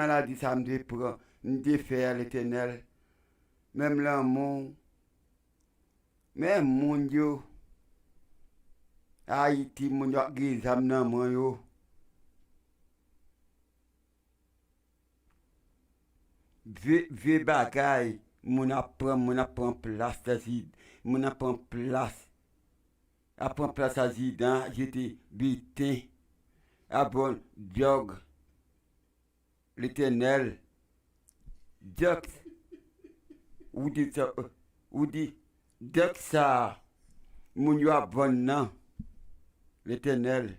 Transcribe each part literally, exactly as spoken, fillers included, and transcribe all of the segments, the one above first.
maladi sa m te pran, m te fè a, Letènèl. Menm lanmou, menm moun yo, Ayiti, moun yo ap gen zam nan men yo. Vye, vye bagay, moun ap pran, moun ap pran plas, moun ap pran plas, ap pran plas a zidan, jete biten, ap pran djòg. Letènèl, djòg, ou di sa, ou di, djòg sa, moun yo ap vann nan, Letènèl.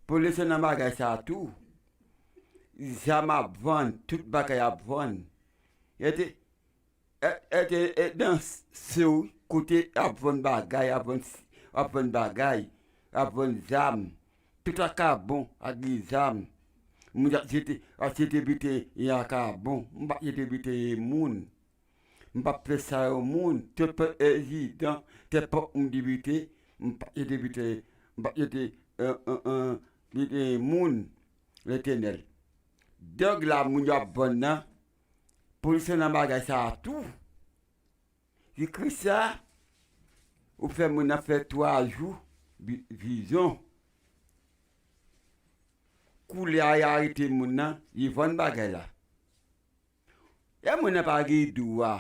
Polisye nan bagay sa tou. Zam ap vann, tout bagay ap vann. Ete, ete, ete nan s-, se wi, kote ap vann bagay, ap vann s-, ap vann bagay, ap vann zam. Tout akabon ak gen zam. Moun ap jete, ap jete biten, e akabon. M pa jete biten, e moun. M p ap fè sa yo moun, te pèp ezidan, te pèp m debite, m p ap ete biten, m p ap ete, e, e, e, biten moun, Letènèl. Djòg la moun yo ap vann nan, polisye nan bagay sa a tou. Di Kris sa, ou fè moun nan fè twa jou, vi-, vizyon. Koulye a, y arete moun nan, li vann bagay la. Lè moun nan pa gen dwa,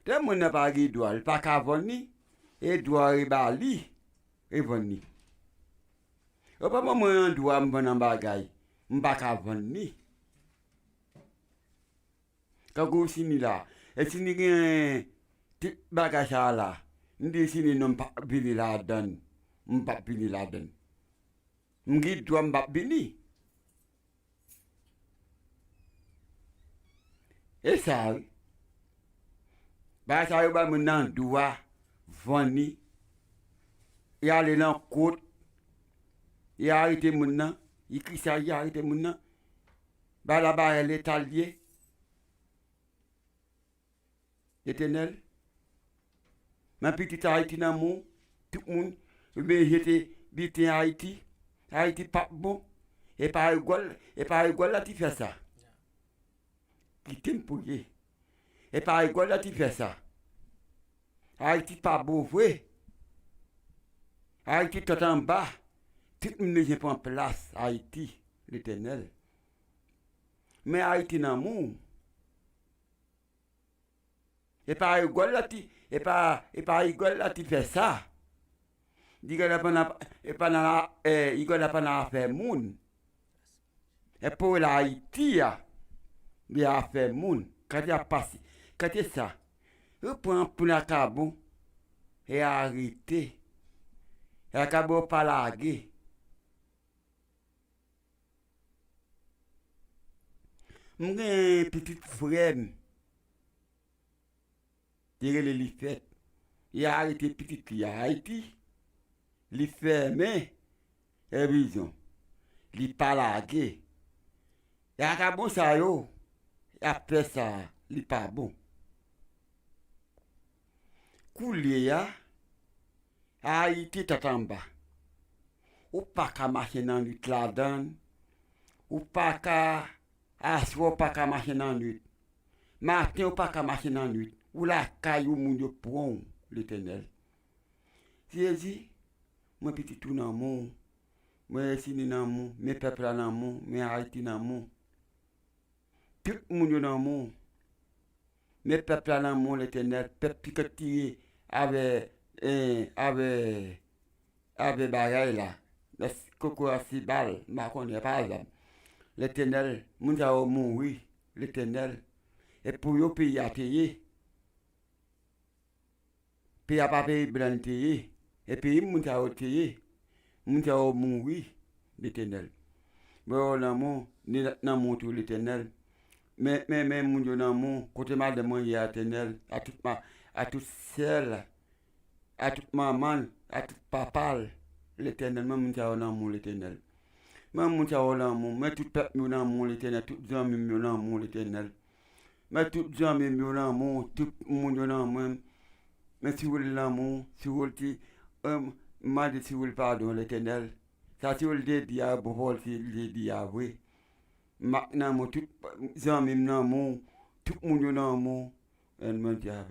lè moun nan pa gen dwa, li pa ka vann li, e dwa e ba li, e vann li. Yo pa ban mwen yon dwa m vann yon bagay, m pa ka vann li. Tankou si ni la, e si ni gen ti bagay sa a la, m di si ni non m pa vini ladann, m pa vini ladann. M gen dwa m pa vini. E sa wi. Bagay sa yo bay moun nan dwa vann li. Y ale nan kot. Y arete moun nan. Y ki sa y arete moun nan. Bagay la bagay leta l ye. Letènèl, men pitit Ayiti nan men w, tout moun, oubyen jete biten Ayiti, Ayiti p ap bon. E pa rigòl, e pa rigòl la ki fè sa. Kite m priye. E pa rigòl la ki fè sa. Ayiti pa bon vre. Ayiti tèt anba. Tout moun bezwen pran plas Ayiti, Letènèl. Men Ayiti nan men w. E pa rigòl la ki, e pa, e pa rigòl la ki fè sa. Rigòl la pa nan, e pa nan, e, rigòl la pa nan afè moun. E pou Ayiti a, li afè moun. Kante ap pase. Kante sa. Yo pran pou lakabon. E arete. E lakabon pa lage. M gen pitit frè m. Te rele li fèt. Li arete pitit li a Ayiti. Li fèmen. E bizon. Li pa lage. E akabon sa yo. Y ap fè sa. Li pa bon. Koulye a. Ayiti tèt anba. Ou pa ka mache nan nwit ladann. Ou pa ka, aswè ou pa ka mache nan nwit. Maten ou pa ka mache nan nwit. Ou lakay ou moun yo pran w, Letènèl. Jezi, mwen pitit ou nan men w. Mwen Esini nan men w. Men pèp la nan men w. Men Ayiti nan men w. Tout moun yo nan men w. Men pèp la nan men w, Letènèl. Pèp ki konn tire avè, eh, avè, avè bagay la. Nan s-, koko a se bal, m pa konnen, pa zam. Letènèl, moun sa yo mouri, Letènèl. E pou yo peyi a te ye. Peyi a pa peyi blan te ye. E peyi moun sa yo te ye. Moun sa yo mouri, Letènèl. Mwen yo nan men w, ni nan men w tou, Letènèl. Men, men, men moun yo nan men w, kote madanm mwen ye a, Letènèl, a tout ma-, a tout sè l, a tout manman l, a tout papa l, Letènèl, men moun sa yo nan men w, Letènèl. Men moun sa yo nan men w, men tout pèp yo nan men w, Letènèl, tout zanmi m yo nan men w, Letènèl. Men tout zanmi m yo nan men w, tout moun yo nan men m. Men si w nan men w, si w te, eh, m mande si w padon, Letènèl. Sa si w te di a, bon, Pòl, si l te di a vre. Mak nan men w, tout zanmi m nan men w, tout moun yo nan men w. Èn mwen di avè